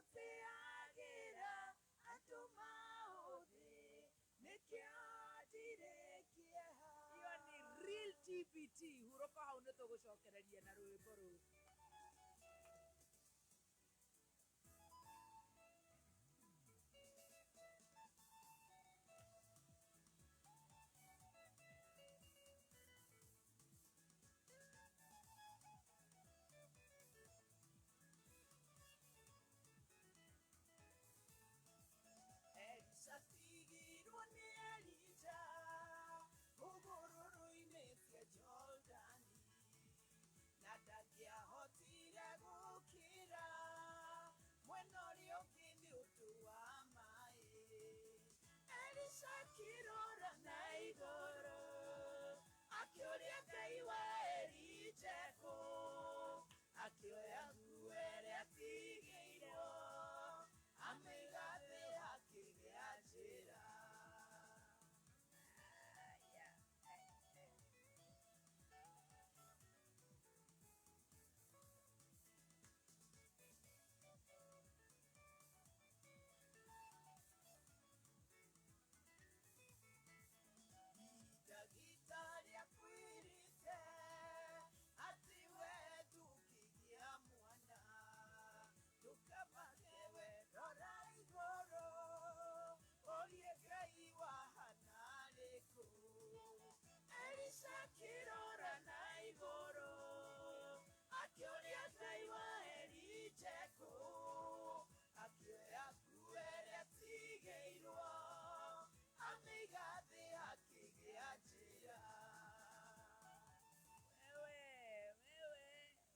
Ndũteagĩra andũ maũthĩ, nĩkĩo ndirĩ kĩeha. Iyo ni real TBT. Hurũka hau nĩ tũgũcokereria na rwĩmbo rũu. Elisha atigirwo nĩ Elija hũgũrũrũ-inĩ cia Jordani, na ndangĩahotire gũkĩra mwena ũrĩa ũngĩ nĩ ũndũ wa maĩ. Elisha akĩrora na igũrũ, akĩũria Ngai wa Elija kũ, akĩoya nguo ĩrĩa atigĩirwo, amĩiga thĩ hakĩgĩa njĩra. Ndagĩtarĩ akwĩrĩte atĩ we ndũngĩgĩa mwana, ndũkamake we rora igũrũ, ũrie Ngai wa Hana arĩ kũ. Elisha akĩrora na igũrũ, akĩũria Ngai wa Elija kũ, akĩoya nguo ĩrĩa atigĩirwo, amĩiga thĩ hakĩgĩa njĩra. Wewe, wewe,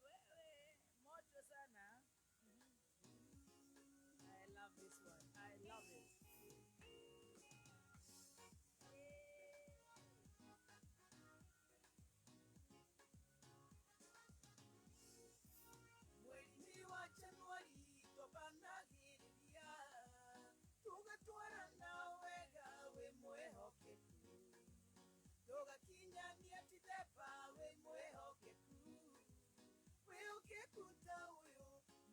wewe, moto sana. I love this one. I love it. Mweri-inĩ wa Januari twambanagĩrĩria, tũgatwarana wega wĩ mwĩhokeku, tũgakinyania Dithemba wĩ mwĩhokeku, wĩhokeku ta ũyũ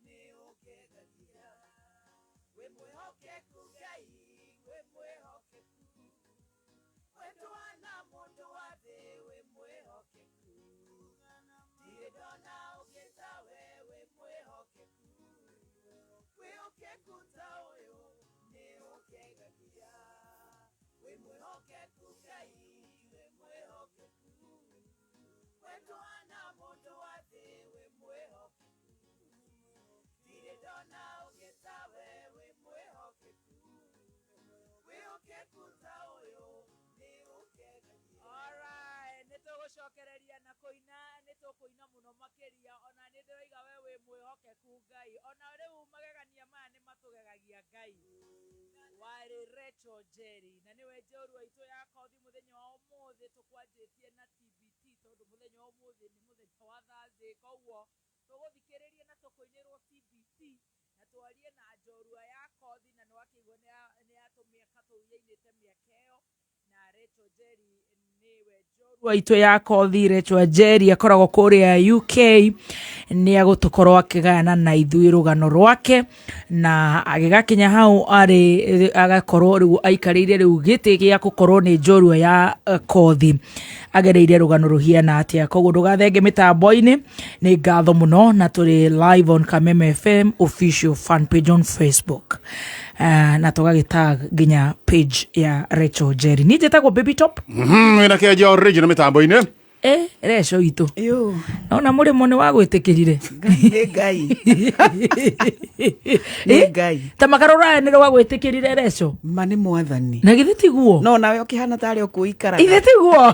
nĩ ũngegagia, wĩ mwĩhokeku Ngai wĩ mwĩhokeku, wendwa na mũndũ wa thĩ wĩ mwĩhokeku, ndirĩ ndona ũngĩ tawe wĩ mwĩhokeku, wĩhokeku ta ũyũ nĩ ũngegagia, wĩ mwĩhokeku Ngai wĩ mwĩhokeku, wendwa na mũndũ wa thĩ wĩ mwĩhokeku, ndirĩ ndona ũngĩ tawe wĩ mwĩhokeku, wĩhokeku ta ũyũ nĩ ũngegagia. Alright, nĩ tũgũcokereria na kũina, nĩ tũkũina mũno makĩria. Ona nĩ ndĩroiga we wĩ mwĩhokeku Ngai. Ona rĩu magegania maya nĩ matũgegagia Ngai. Warĩ Rachel Njeri na nĩwe njorua itũ ya kothi mũthenya wa ũmũthĩ. Tũkwanjĩtie na TBT tondũ mũthenya wa ũmũthĩ nĩ mũthenya wa Thursday, koguo tũgũthikĩrĩria na tũkũinĩrwo TBT na twarie na njorua ya kothi, na nĩ wakĩigua nĩ ya tũmĩaka tũu yainĩte mĩaka ĩyo. Na Rachel Njeri nĩwe njorua itũ ya kothi. Rachel Njeri akoragwo kũrĩa UK, nĩ agũtũkorwo akĩgayana na ithuĩ rũgano rwake, na agĩgakinya hau arĩ agakorwo rĩu aikarĩire rĩu gĩtĩ gĩa gũkorwo nĩ njorua ya kothi, agereire rũgano rũhiana atĩa. Koguo ndũgathenge mĩtambo-inĩ, nĩ ngatho mũno, na tũrĩ live on Kameme FM official fan page on Facebook, na tũgagĩtag nginya page ya Rachel Njeri. Niĩ njĩtagwo Baby Top. Wĩna kĩanjia original mĩtambo-inĩ. Rachel itũ. Yo. Naona mũrĩmo nĩ wagwĩtĩkĩrire. Nĩ Ngai. Nĩ Ngai. Ta makarũraya nĩ rwagwĩtĩkĩrire Rachel. Ma nĩ mwathani. Na githĩ tiguo? No nawe ũkĩhana tarĩ o kũikaraga. Ithe tiguo?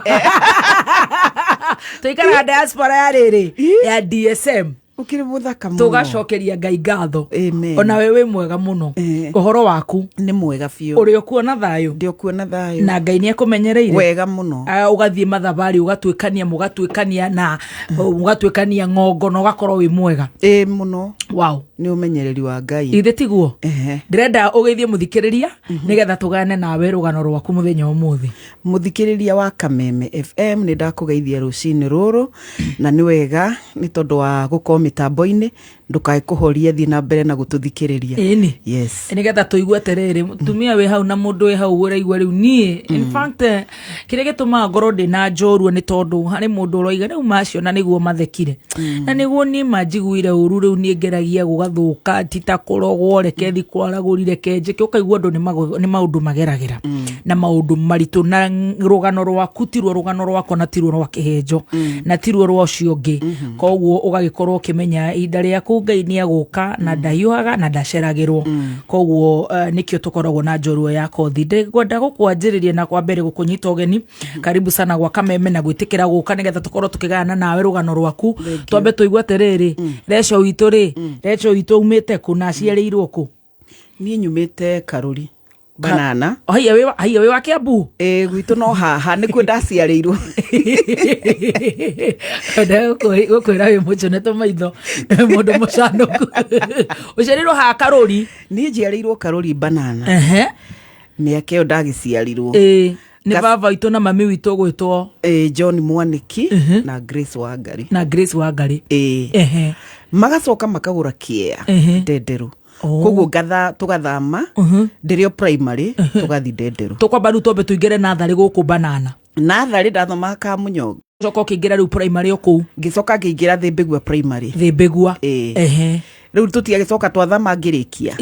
Tũikaraga diaspora ya rĩrĩ ya DSM. Ũkĩrĩ mũthaka mũno. Tũgacokeria Ngai ngatho. Amen. Onawe wĩ mwega mũno. Ũhoro waku? Nĩ mwega biũ. Ũrĩ ũkuona thayũ? Ndĩ ũkuona thayũ. Na Ngai nĩ akũmenyereire? Wega mũno. Ũgathiĩ mathabarĩ, ũgatuĩkania, mũgatuĩkania na mũgatuĩkania ng'ongo na ũgakorwo wĩ mwega. Ĩ mũno. Wow. Nĩ ũmenyereri wa Ngai. Ithe tiguo? Ehe. Ndĩrenda ũgeithie mũthikĩrĩria nĩgetha tũgane nawe rũgano rwaku mũthenya wa ũmũthĩ. Mũthikĩrĩria wa Kameme FM, nĩ ndakũgeithia rũcinĩ rũrũ, na nĩ wega nĩ tondũ wa gũkorwo mĩtambo-inĩ. Ndũkae kũhoria, thiĩ na mbere na gũtũthikĩrĩria. Ĩni. Yes. Nĩgetha tũigue atĩrĩrĩ, mũtumia wĩ hau na mũndũ wĩ hau ũraigua rĩu niĩ, in fact, kĩrĩa gĩtũmaga ngorwo ndĩ na njorua nĩ tondũ harĩ mũndũ ũroiga rĩu macio na nĩguo mathekire na nĩguo niĩ manjiguire ũru. Rĩu niĩ ngeragia gũgathũka, ti ta kũrogwo, reke thi kwaragũri, reke njĩke, ũkaigua andũ nĩ maũndũ mageragĩra na maũndũ maritũ, na rũgano rwaku tiruo rũgano rwakwa na tiruo rwa kĩhenjo na tiruo rwa ũcio ũngĩ. Koguo ũgagĩkorwo ũkĩmenya ihinda rĩaku Ngai nĩ agũka na ndahiũhaga na ndaceragĩrwo. Koguo nĩkĩo tũkoragwo na njorua ya kothi. Ndĩngwenda gũkwanjĩrĩria na kwa mbere gũkũnyita ũgeni, karibu sana gwa Kameme, na gwĩtĩkĩra gũka nĩgetha tũkorwo tũkĩgayana nawe rũgano rwaku. Twambe tũigue atĩrĩrĩ, Reco witũ rĩ, Reco witũ aumĩte kũ na aciarĩirwo kũ? Niĩ nyumĩte Karũri Banana. Haiya, wĩ wa Kĩambu? Ĩ, gwitũ no haha nĩkuo ndaciarĩirwo. Gũkwĩra wĩ mũcone tũmaitho, mũndũ mũcanũku. Ũciarĩirwo haha Karũri? Niĩ njiarĩirwo Karũri Banana. Mĩaka ĩyo ndagĩciarirwo. Ĩĩ, nĩ baba witũ na mami witũ gwĩtwo? Ĩ, John Mwanĩki na Grace Wangari. Na Grace Wangari. Ĩ. Magacoka makagũra kĩea Ndenderũ. Koguo ngatha tũgathama ndĩrĩ o primary, tũgathi Ndenderũ. Tũkwamba rĩu twambe tũingĩre natharĩ gũkũ Banana. Natharĩ ndathomaga Kamunyongo. Coka ũkĩingĩra rĩu primary o kũu? Ngĩcoka ngĩingĩra Thĩmbĩgua primary. Thĩmbĩgua. Ĩĩ. Rĩu tũtiagĩcoka twathama ngĩrĩkia.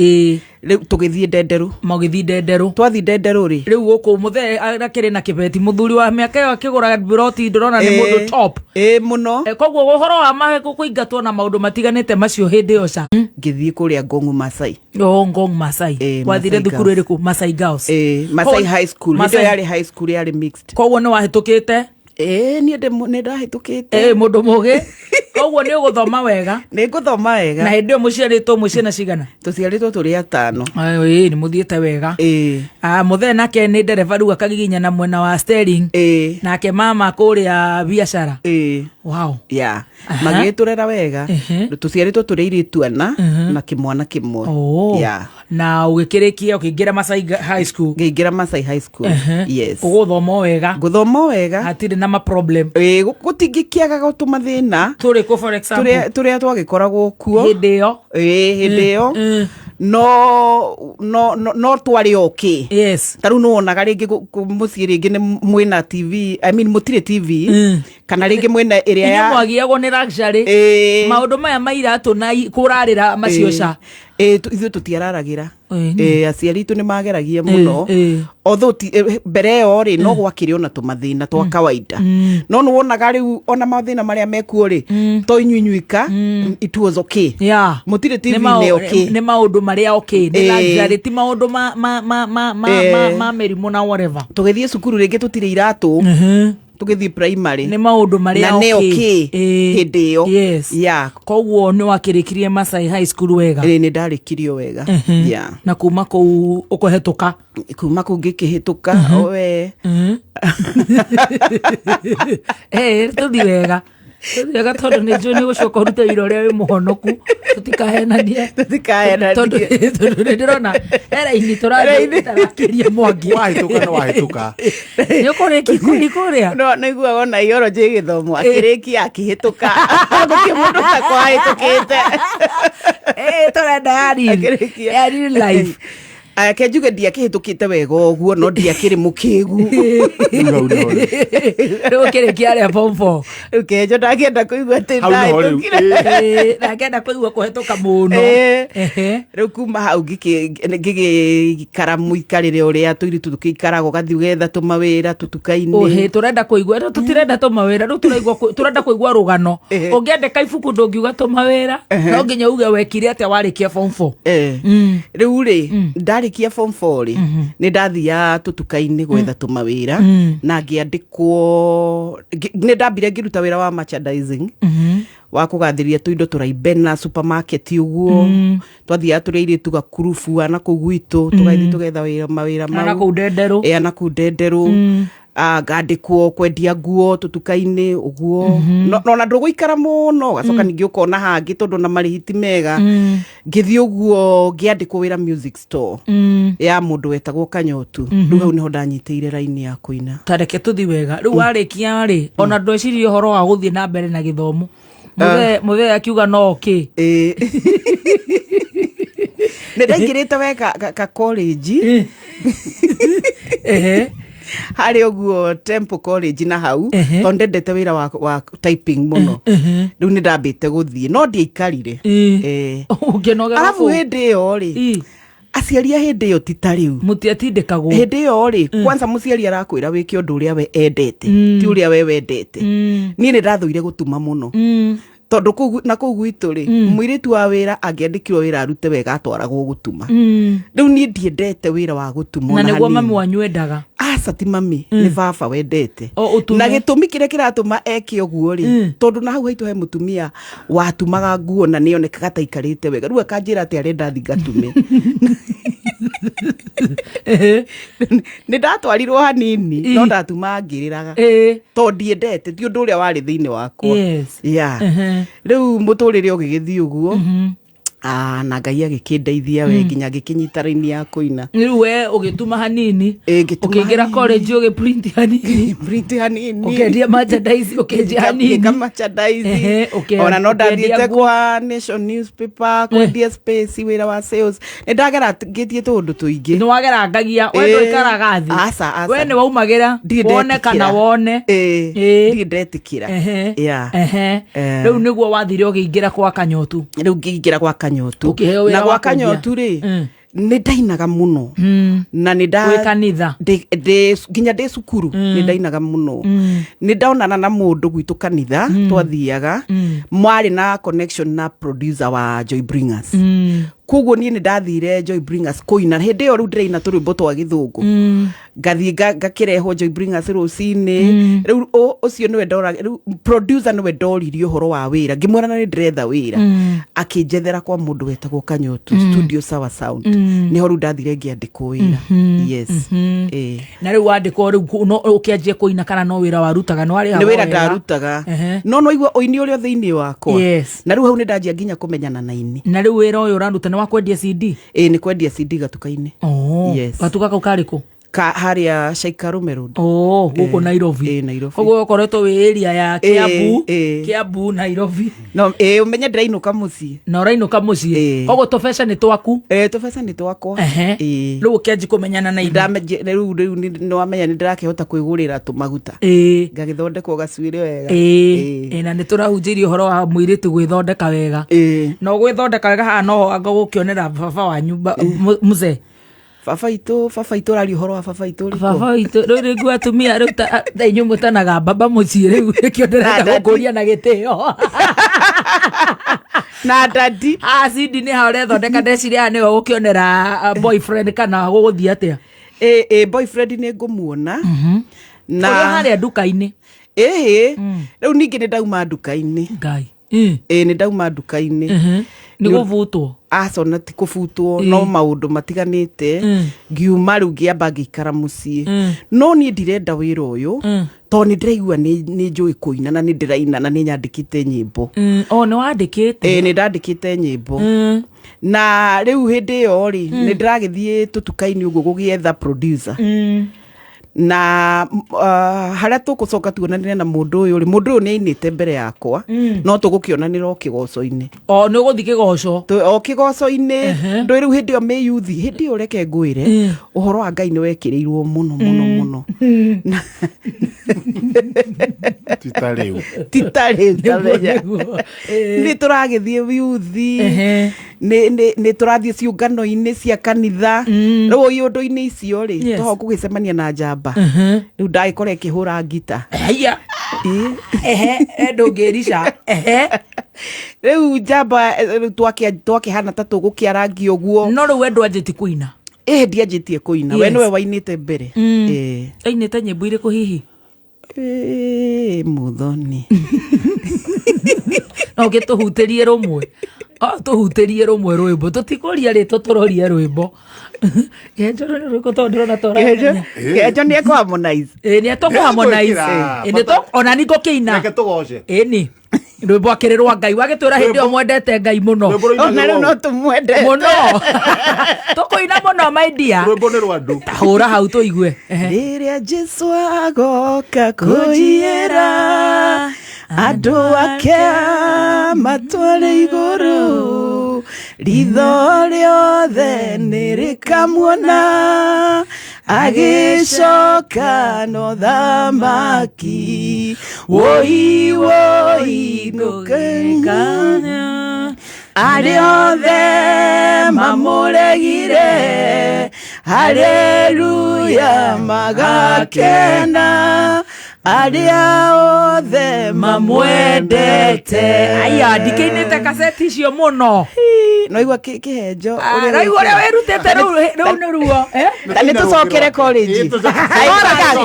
Rĩu tũgĩthiĩ Ndenderũ. Magĩthiĩ Ndenderũ. Twathiĩ Ndenderũ rĩ, rĩu gũkũ mũthee akĩrĩ na kĩbeti, mũthuri wa mĩaka ĩyo akĩgũra broti, ndĩrona nĩ mũndũ top. Ĩ, mũno. Koguo ũhoro wa mahe kũingatwo na maũndũ matiganĩte macio hĩndĩ ĩyo ca? Ngĩthiĩ kũrĩa Ngongu Masai. O Ngong Masai. Wathire Masai thukuru Girls. ĩrĩkũ? Masai Girls? Ĩ, Masai High School. Hĩndĩ Masai. ĩyo yarĩ high school, yarĩ mixed. Koguo nĩ wahĩtũkĩte? Ĩ, niĩ nĩ ndahĩtũkĩte. Mũndũ mũgĩ, koguo nĩ ũgũthoma wega. Nĩ ngũthoma wega. Na hĩndĩ ĩyo mũciarĩtwo mũciĩ na cigana? Tũciarĩtwo tũrĩ atano. Ĩ, nĩ mũthiĩte wega. Ĩ. Ah, mũthee nake nĩ ndereba rĩu akagiginya na mwena wa steering. Ĩ. Nake mama kũrĩa biacara. Ĩ. Wow. Ya, magĩgĩtũrera wega. Tũciarĩtwo tũrĩ airĩtu ana na kĩmwana kĩmwe. Ya. Na ũgĩkĩrĩkia ũkĩingĩra Masai High School? Ngĩingĩra Masai High School, yes. Ũgũthoma o wega? Ngũthoma o wega. Hatirĩ na ma problem? Ĩ, gũtingĩkĩagaga tũmathĩna. Tũrĩkũ, for example? Tũrĩa twagĩkoragwo kuo hĩndĩ ĩyo? Ĩ, hĩndĩ ĩyo no twarĩ okay. Ta rĩu nĩwonaga rĩngĩ mũciĩ rĩngĩ nĩ mwĩna TV, I mean, mũtirĩ TV, kana rĩngĩ mwĩna ĩrĩa inyuĩ ya mwagiagwo nĩ luxury. Ĩ. Maũndũ maya ma iratũ na kũrarĩra macio ca? Ĩ, ithuĩ tũtiararagĩra. Ĩ. Ĩ, aciari itũ nĩ mageragia mũno. Although mbere ĩyo rĩ, no gwakĩrĩ ona tũmathĩna twa kawaida, no nĩ wonaga rĩu ona mathĩna marĩa mekuo rĩ, to inyuĩ inyuika, it was okay. Mũtirĩ TV, nĩ okay. Nĩ maũndũ marĩa okay, nĩ luxury, ti maũndũ ma ma mĩrimũ na whatever. Tũgĩthiĩ cukuru rĩngĩ tũtirĩ iratũ, tũgĩthiĩ primary. Nĩ maũndũ marĩa Na nĩ okay hĩndĩ ĩyo. Ya. Koguo nĩ wakĩrĩkirie Masai High School wega? Ĩ, nĩ ndarĩkirio wega, ya. Na kuma kũu ũkũhetũka? Kuma kũu ngĩkĩhĩtũka owe. Tũthi wega, tũthi wega, tondũ nĩ njũĩ nĩ gũcoka ũrute wĩra ũrĩa wĩ mũhonoku, tũtikahenanie. Tũtikahenanie. Tondũ nĩ ndĩrona he raini tũrathiĩ ĩtarakĩria mwangi. Wahĩtũka nĩ wahĩtũka. Nĩ ũkũrĩki kũri kũrĩa. No naiguaga ona iorojĩ gĩthomo akĩrĩkia akĩhĩtũka, gũtirĩ mũndũ takwahĩtũkĩte. Tũrenda ya real, Akĩrĩkia. ya real life. Aya, ke njuge ndiakĩhĩtũkĩte wega ũguo, no ndiakĩrĩ mũkĩgu. Rĩu hau nĩho rĩu. Rĩu ũkĩrĩkia arĩa form four? Rĩu kenjo ndakĩenda kũigua atĩ Hau nĩho rĩu. ndahĩtũkire. Ndakĩenda kũigua kũhetũka mũno. Rĩu kuma hau ngĩgĩikara mũikarĩre ũrĩa tũirĩtu tũkĩikaraga, ũgathiĩ ũgetha tũmawĩra tũtuka-inĩ. Ũhĩ, tũrenda kũigua rĩu, tũtirenda tũmawĩra rĩu, tũraigua tũrenda kũigua rũgano. Ũngĩandĩka ibuku ndũngiuga tũmawĩra, no nginya uge wekire atĩa warĩkia form four. Rĩu rĩ, ndarĩkia form four rĩ, nĩ ndathiaga tũtuka-inĩ gwetha tũmawĩra na ngĩandĩkwo. Nĩ ndambire ngĩruta wĩra wa merchandising, wa kũgathĩrĩria tũindo tũraibena supermarket ũguo. Twathiaga tũrĩ airĩtu gakurubu ana kũu gwitũ, tũgathiĩ tũgetha wĩra, mawĩra na mau. Kũu Ndenderũ? Ĩ, ana kũu Ndenderũ. Ah, ngandĩkwo kwendia nguo tũtuka-inĩ ũguo. No ona ndũgũikara mũno, ũgacoka ningĩ ũkona hangĩ tondũ ona marĩhi ti mega. Ngĩthiĩ ũguo ngĩandĩkwo wĩra music store ya mũndũ wetagwo Kanyotu. Rĩu hau nĩho ndanyitĩire raini ya kũina. Tareke tũthi wega. Rĩu warĩkia rĩ, ona ndwecirie ũhoro wa gũthiĩ na mbere na gĩthomo? Mũthee akiuga no okay. Ĩĩ. Nĩ ndaingĩrĩte we ka college Ehe. harĩ ũguo Temple College na hau, tondũ ndendete wĩra wa typing mũno. Rĩu nĩ ndambĩte gũthiĩ no ndiaikarire. Ĩĩ. Ũkĩnogera Arabu kũu. Hĩndĩ ĩyo rĩ, aciari a hĩndĩ ĩyo ti ta rĩu. Mũtiatindĩkagwo. Hĩndĩ ĩyo rĩ, kwanza mũciari arakwĩra wĩke ũndũ ũrĩa we endete, ti ũrĩa we wendete. Niĩ nĩ ndathũire gũtuma mũno, tondũ na kũu gwitũ rĩ, mũirĩtu wa wĩra angĩandĩkirwo wĩra arute wega atwaragwo gũtuma. Rĩu niĩ ndiendete wĩra wa gũtuma Na ona nĩguo hanini. mami wanyu endaga. Aca, ti mami, nĩ baba wendete. O, ũtume. Na gĩtũmi kĩrĩa kĩratũma eke ũguo rĩ, tondũ na hau haitũ he mũtumia watumaga nguo na nĩonekaga ta aikarĩte wega, rĩu akanjĩra atĩ arenda thi ngatume. Nĩ ndatwarirwo hanini no ndatuma ngĩrĩraga, tondũ ndiendete, ti ũndũ ũrĩa warĩ thĩinĩ wakwa. Yeah. Rĩu mũtũrĩre ũgĩgĩthiĩ ũguo. Ah, na Ngai agĩkĩndeithia we nginya ngĩkĩnyita raini ya kũina. Rĩu we ũgĩtuma hanini. Ĩ, ngĩtuma Ũkĩingĩra hanini. college, ũgĩprint hanini. Print hanini. Ũkĩendia merchandise, ũkĩendia hanini. Ngĩka merchandise. Ehe, Ona no ũkĩendia ndathiĩte nguo. kwa Nation Newspaper kwendia space, wĩra wa sales. Nĩ ndagera ngĩtie tũũndũ tũingĩ. Nĩ wagerangagia we, Ĩ. ndũikaraga thĩ. Aca, aca. We nĩ waumagĩra Ndirĩ wone kana ndetĩkĩra. wone. Ĩ, Ĩ. ndirĩ ndetĩkĩra. Yeah. Eh. Rĩu nĩguo wathire ũkĩingĩra kwa Kanyotu. Rĩu ngĩingĩra gwa Kanyotu. Ũkĩheo wĩra Na gwa wa kwendia. Kanyotu rĩ, nĩ ndainaga mũno na nĩ nda Wĩ kanitha? Nginya ndĩ cukuru nĩ ndainaga mũno. Nĩ ndonana na mũndũ gwitũ kanitha twathiaga, mwarĩ na connection na producer wa Joy Bringers. Koguo niĩ nĩ ndathire Joy Bringers kũina. Hĩndĩ ĩyo rĩu ndĩraina tũrwĩmbo twa gĩthũngũ, ngathiĩ ngakĩrehwo Joy Bringers rũcinĩ. Rĩu ũcio nĩwe ndora, rĩu producer nĩwe ndoririe ũhoro wa wĩra, ngĩmwĩra na nĩ ndĩretha wĩra. Akĩnjethera kwa mũndũ wetagwo Kanyotu Studio Sawa Sound. Nĩho rĩu ndathire ngĩandĩkwo wĩra. Yes. Ĩĩ. Na rĩu wandĩkwo rĩu no ũkĩanjia kũina kana no wĩra warutaga nĩ warĩhagwo Nĩ wĩra wega? ndarutaga, no igua ũini ũrĩa thĩinĩ wakwa. Na rĩu hau nĩ ndanjia nginya kũmenyana na ini. Na rĩu wĩra ũyũ ũraruta nĩ wa kwendia CD? Ĩĩ, nĩ kwendia CD gatuka-inĩ. Oh. Yes. Gatuka kau karĩ kũ? Ka harĩa Caikarume Road. Oh, gũkũ Nairobi. Ĩĩ, Nairobi. Koguo ũkoretwo wĩ area ya Kiambu, Ĩĩ. Kiambu, Nairobi. No ĩĩ, ũmenye ndĩrainũka mũciĩ. Na ũrainũka mũciĩ. Ĩĩ. Koguo tũbeca nĩ twaku. Ĩĩ, tũbeca nĩ twakwa. Ĩĩ. Rĩu ũkĩanji kũmenyana na ithe. Rĩu nĩwamenya nĩ ndĩrakĩhota kwĩgũrĩra tũmaguta, ngagĩthondekwo gacuĩrĩ wega. Ĩĩ. Ĩĩ, na nĩ tũrahunjĩirie ũhoro wa mũirĩtu gwĩthondeka wega. Na ũgwĩthondeka wega haha noho anga gũkĩonera baba wanyu mzee. Baba itũ ũraria ũhoro wa baba itũ ũrĩkũ? Baba witũ rĩu rĩngĩ atumia rĩu ta inyuĩ mũtanaga baba mũciĩ rĩu nĩkĩo ndĩrenda Na daddy. gũkũria na gĩtĩo. Na daddy. Ah, Cindy nĩ ha ũrethondeka, ndeciria haha nĩwe gũkĩonera boyfriend kana gũgũthiĩ atĩa? Ĩ, boyfriend nĩ ngũmuona na ũrĩa harĩa nduka-inĩ. Ĩhĩ, rĩu ningĩ nĩ ndauma nduka-inĩ. Ngai. Ĩ, nĩ ndauma nduka-inĩ. Nĩ gũbutwo? Aca, ona ti kũbutwo, no maũndũ matiganĩte. Ngiuma rĩu ngĩamba ngĩikara mũciĩ, no niĩ ndirenda wĩra ũyũ, tondũ nĩ ndĩraigua nĩ njũĩ kũina na nĩ ndĩraina na nĩ nyandĩkĩte nyĩmbo. O nĩ wandĩkĩte? Ĩ, nĩ ndandĩkĩte nyĩmbo. Na rĩu hĩndĩ ĩyo rĩ, nĩ ndĩragĩthiĩ tũtuka-inĩ ũguo gũgĩetha producer. Na harĩa tũgũcoka tuonanĩre na mũndũ ũyũ rĩ, mũndũ ũyũ nĩ ainĩte mbere yakwa, no tũgũkĩonanĩra o kĩgoco-inĩ. O nĩ ũgũthiĩ kĩgoco? O kĩgoco-inĩ. Ndũĩ rĩu hĩndĩ ĩyo mĩyuthi, hĩndĩ ĩyo reke ngwĩre ũhoro wa Ngai nĩ wekĩrĩirwo mũno mũno mũno. Ti ta rĩu. Ti ta rĩu, tamenya. Nĩguo. Nĩ tũragĩthiĩ yuthi, nĩ tũrathiĩ ciũngano-inĩ cia kanitha. Rĩu iũndũ-inĩ icio rĩ, toho kũgĩcemania na njamba. Rĩu ndagĩkora ĩkĩhũra ngita. Haiya. Ehe, ndũngĩrica, ehe. Rĩu njamba rĩu twakĩhana ta tũgũkĩarangia ũguo. No rĩu we ndwanjĩti kũina? Ĩ, ndianjĩtie kũina. We nĩwe wainĩte mbere. Ĩ. Ainĩte nyĩmbo irĩkũ hihi? Ĩ, Mũthoni. No ũgĩtũhutĩrie rũmwe, o tũhutĩrie rũmwe rwĩmbo, tũtikũria rĩtwa, tũroria rwĩmbo. Kenjo nĩ rũrĩkũ, tondũ ndĩrona ta ũramenya? Kenjo nĩ ekũ Harmonize. Ĩ, nĩ etũkũ Harmonize. Nĩngwĩkĩra. Ĩ, ona ni ngũkĩina. Reke tũgoce. Ĩni rwĩmbo akĩrĩ rwa Ngai, wagĩtwĩra hĩndĩ ĩyo mwendete Ngai mũno. Rwĩmbo rũinagĩrwo Ona rĩu no tũmwende. Mũno tũkũina mũno, my dear. Rwĩmbo nĩ rwa andũ. Hũra hau tũigue. Ehe. Rĩrĩa Jesu agoka kũiyĩra andũ ake. Amatware igũrũ, ritho rĩothe nĩ rĩkamuona agĩcoka no thamaki. Woi woi nũkengana, arĩa othe mamũregire, haleluya magakena, arĩa othe mamwendete. Aya, ndikĩinĩte kaseti icio mũno. Noigua kĩhenjo. Raigua ũrĩa wĩrutĩte rĩu rĩu nĩ ruo, eh? Ta nĩ tũcokere college. Ĩ, tũcokere. Ai,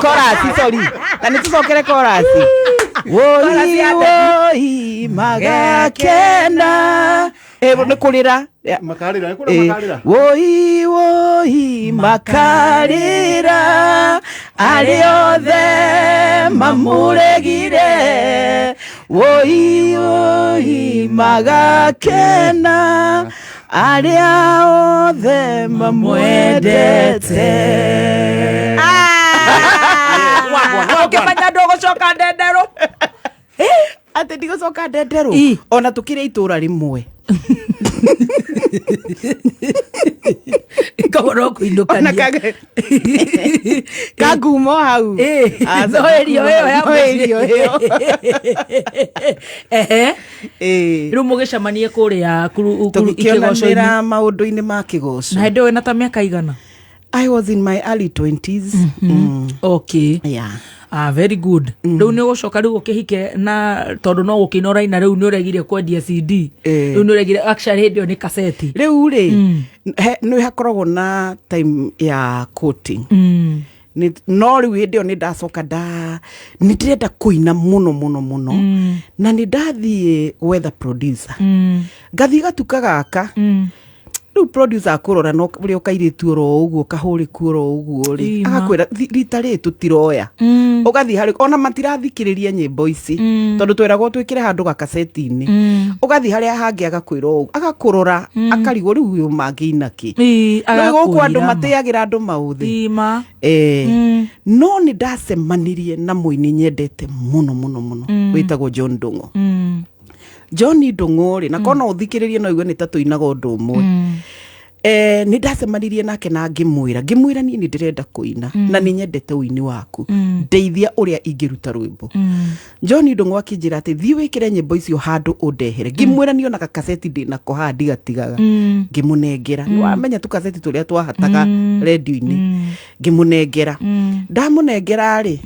chorus, sorry, ta nĩ tũcokere chorus. Chorus Woi ya woi magakena. Nĩ kũrĩra. Makarĩra, nĩ kũrĩa makarĩra. Woi woi makarĩra, arĩa othe mamũregire, woi woi magakena, arĩa othe mamwendete. Ũkĩmenya ndũgũcoka ndenderũ. Atĩ ndigũcoka ndenderũ. Ĩ. Ona tũkĩrĩ itũra rĩmwe. Koguo no Ona kũinũkania. Kangumo hau. Ĩ, Aca, no ĩrio ĩyo ya no ĩrio ĩyo. Ehe. Ĩ. Rĩu mũgĩcemanie kũrĩa kĩgoco-inĩ. Tũgĩkĩonanĩra maũndũ-inĩ ma kĩgoco. Na hĩndĩ ĩyo wĩna ta mĩaka igana? I was in my early 20s. Okay. Yeah. Ah, very good. Rĩu nĩ ũgũcoka rĩu ũkĩhike na tondũ no gũkĩina ũraina, rĩu nĩ ũregire kwendia CD. Ĩ. Rĩu nĩ ũregire, actually hĩndĩ ĩyo nĩ kaseti. Rĩu rĩ, nĩ hakoragwo na time ya coating. No rĩu hĩndĩ ĩyo nĩ ndacoka nda nĩ ndĩrenda kũina mũno mũno mũno, na nĩ ndathiĩ gwetha producer. Ngathiĩ gatuka gaka. Rĩu producer akũrora no ũrĩa ũkairĩtu oro ũguo kahũrĩku oro ũguo rĩ, Ima. agakwĩra, "Rita rĩrĩ tũtiroya." Ũgathiĩ harĩ ona matirathikĩrĩria nyĩmbo ici, tondũ tweragwo twĩkĩre handũ gakaseti-inĩ. Ũgathiĩ harĩa hangĩ agakwĩra ũũ, agakũrora, akarigwo rĩu ũyũ mangĩina kĩ. Ĩ, No gũkũ andũ agakwĩra ma. matĩagĩra andũ maũthĩ. Ima. No nĩ ndacemanirie na mũini nyendete mũno mũno mũno wĩtagwo John Ndung'u. John Ndung'u rĩ, na kona ũthikĩrĩrie no igue nĩ ta tũinaga ũndũ ũmwe. Nĩ ndacemanirie nake na ngĩmwĩra niĩ nĩ ndĩrenda kũina na nĩ nyendete ũini waku, ndeithia ũrĩa ingĩruta rwĩmbo. John Ndung'u akĩnjĩra atĩ thiĩ wĩkĩre nyĩmbo icio handũ ũndehere. Ngĩmwĩra niĩ ona gakaseti ndĩnako haha ndigatigaga. Ngĩmũnengera. Nĩ wamenya tũkaseti tũrĩa twahataga rendio-inĩ. Ngĩmũnengera. Ndamũnengera rĩ,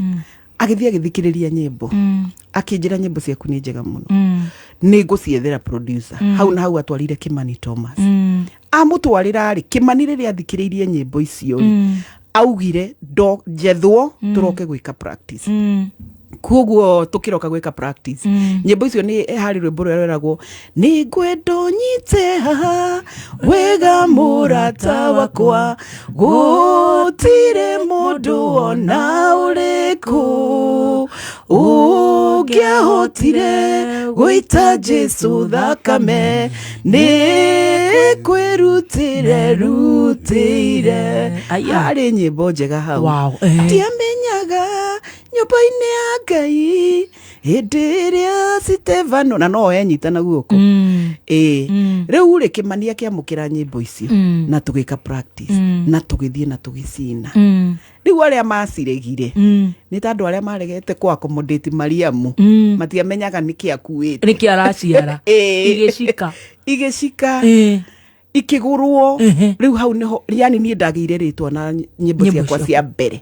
agĩthiĩ agĩthikĩrĩria nyĩmbo, akĩnjĩra nyĩmbo ciaku nĩ njega mũno, nĩ ngũciethera producer. Hau na hau atwarire Kimani Thomas. Amũtwarĩra rĩ, Kimani rĩrĩa athikĩrĩirie nyĩmbo icio rĩ, augire ndo njethwo tũroke gwĩka practice. Koguo tũkĩroka gwĩka practice nyĩmbo icio, nĩ harĩ rwĩmbo rũrĩa rweragwo nĩ ngwenda ũnyite haha wega mũrata wakwa, gũtirĩ mũndũ ona ũrĩkũ ũngĩahotire gũita Jesu thakame, nĩ kwĩrutĩre rutĩire. Aya. Harĩ nyĩmbo njega hau. Wow, eh. Ndiamenyaga nyũmba-inĩ ya Ngai hĩndĩ ĩrĩa Stefano na no enyita na guoko. Ĩ, rĩu rĩ, Kĩmani akĩamũkĩra nyĩmbo icio na tũgĩka practice na tũgĩthiĩ na tũgĩcina. Rĩu arĩa maciregire nĩ ta andũ arĩa maregete kũ accommodate Mariamu, matiamenyaga nĩkĩ akuĩte. Nĩkĩ araciara. Ĩ. Igĩcika. Igĩcika. Ikĩgũrwo. Rĩu hau nĩho yani niĩ ndagĩire rĩtwa na nyĩmbo Nyĩmbo ciakwa ciaku. cia mbere.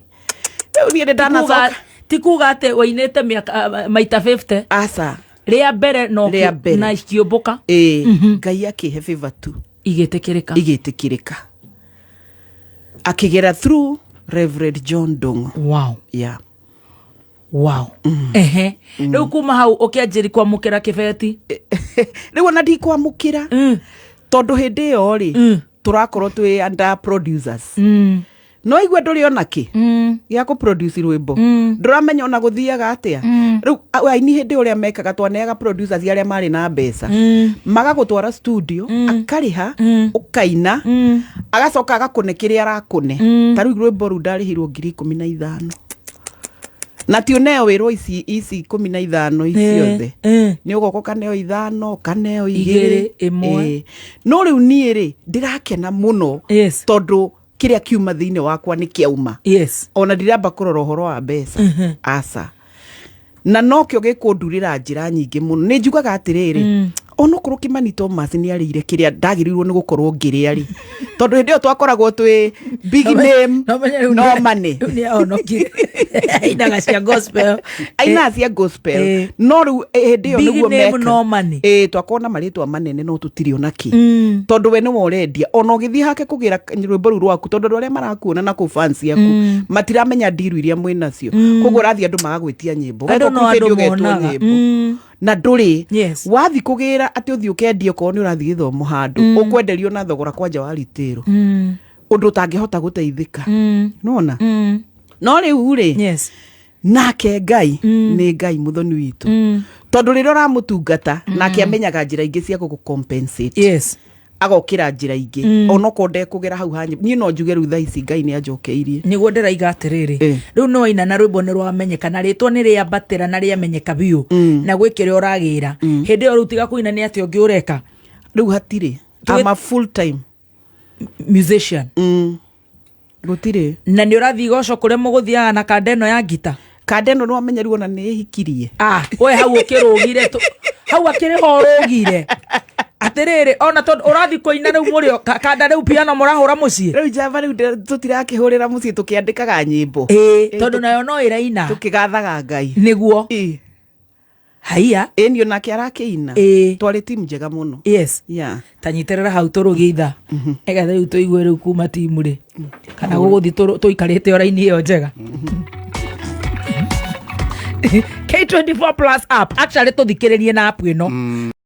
Rĩu niĩ nĩ ndanacoka Ti kuga atĩ wainĩte mĩaka maita 50? Aca. Rĩa mbere no Rĩa mbere. na ikiũmbũka. Ĩ, Ngai akĩhe favor tu. Igĩtĩkĩrĩka. Igĩtĩkĩrĩka akĩgera through Reverend John Ndung'u. Wow. Yeah. Wow. Ehe, rĩu kuma hau ũkĩanjĩri kwamũkĩra kĩbeti? Rĩu ona ndikwamũkĩra, tondũ hĩndĩ ĩyo rĩ, tũrakorwo twĩ under producers. No igua ndũrĩ ona kĩ gĩa kũ produce rwĩmbo, ndũramenya ona gũthiaga atĩa. Rĩu aini hĩndĩ ũrĩa mekaga, twaneaga producers arĩa marĩ na mbeca, magagũtwara studio, akarĩha, ũkaina, agacoka agakũne kĩrĩa arakũne. Ta rĩu rwĩmbo rũu ndarĩhirwo 15,000. Na ti ũneo wĩrwo ici ici 15 ici ciothe. Nĩ ũgoka ũkaneo 5, ũkaneo 2, 2, 1. No rĩu niĩ rĩ, ndĩrakena mũno tondũ kĩrĩa kiuma thĩinĩ wakwa nĩ kĩauma. Ona ndiramba kũrora ũhoro wa mbeca, aca. Na nokĩo gĩkũndurĩra njĩra nyingĩ mũno. Nĩ njugaga atĩrĩrĩ, onokorwo Kimani Thomas nĩ arĩire kĩrĩa ndagĩrĩirwo nĩ gũkorwo ngĩrĩa rĩ, tondũ hĩndĩ ĩyo twakoragwo twĩ big name, No menye rĩu no money. Rĩu nĩ ahonokire, ainaga cia gospel. Ainaga cia gospel. No rĩu hĩndĩ ĩyo Big nĩguo name, meka. no money. Twakorwo na marĩtwa manene no tũtirĩ ona kĩ, tondũ we nĩwe ũrendia. Ona ũgĩthiĩ hake kũgĩra rwĩmbo rũu rwaku, tondũ andũ arĩa marakuona na kũu fans yaku matiramenya ndiru iria mwĩ nacio. Koguo ũrathiĩ, andũ magagwĩtia nyĩmbo. Andũ Wetwo no crusade, andũ ũgetwo monaga. nyĩmbo na ndũrĩ. Wathi kũgĩra atĩ ũthiĩ ũkendie, okorwo nĩ ũrathiĩ gĩthomo handũ, ũkwenderio na thogora kwanja wa ritĩro, ũndũ ũtangĩhota gũteithĩka. Nona no rĩu rĩ, nake Ngai nĩ Ngai mũthoni witũ, tondũ rĩrĩa ũramũtungata nake amenyaga njĩra ingĩ cia gũgũ compensate. Agokĩra njĩra ingĩ onokorwo ndekũgera hau hanyĩ. Niĩ no njuge rĩu thaa ici Ngai nĩ anjokeirie. Nĩguo ndĩraiga atĩrĩrĩ, rĩu nĩ waina na rwĩmbo nĩ rwamenyeka na rĩtwa nĩ rĩambatĩra na rĩamenyeka biũ na gwĩ kĩrĩa ũragĩra. Hĩndĩ ĩyo rĩu tiga kũina, nĩ atĩa ũngĩ ũreka? Rĩu hatirĩ. I'm a full time musician. Gũtirĩ. Na nĩ ũrathiĩ igoco kũrĩa mũgũthiaga na kanda ĩno ya ngita? Kanda ĩno nĩ wamenya rĩu ona nĩ ĩhikirie. Ah, we hau ũkĩrũgire hau akĩrĩ ho ũrũgire atĩrĩrĩ, ona tondũ ũrathiĩ kũina rĩu mũrĩ kanda rĩu piano mũrahũra mũciĩ. Rĩu njamba rĩu tũtirakĩhũrĩra mũciĩ tũkĩandĩkaga nyĩmbo. Ĩĩ, tondũ nayo no ĩraina. Tũkĩgathaga Ngai. Nĩguo. Haiya. Ĩni onake arakĩina. Twarĩ timu njega mũno. Ta nyitĩrĩra hau tũrũgie itha nĩgetha rĩu tũigue rĩu kuma timu rĩ kana gũgũthiĩ tũikarĩte o raini ĩyo njega. K24 Plus app, actually tũthikĩrĩrie na app ĩno.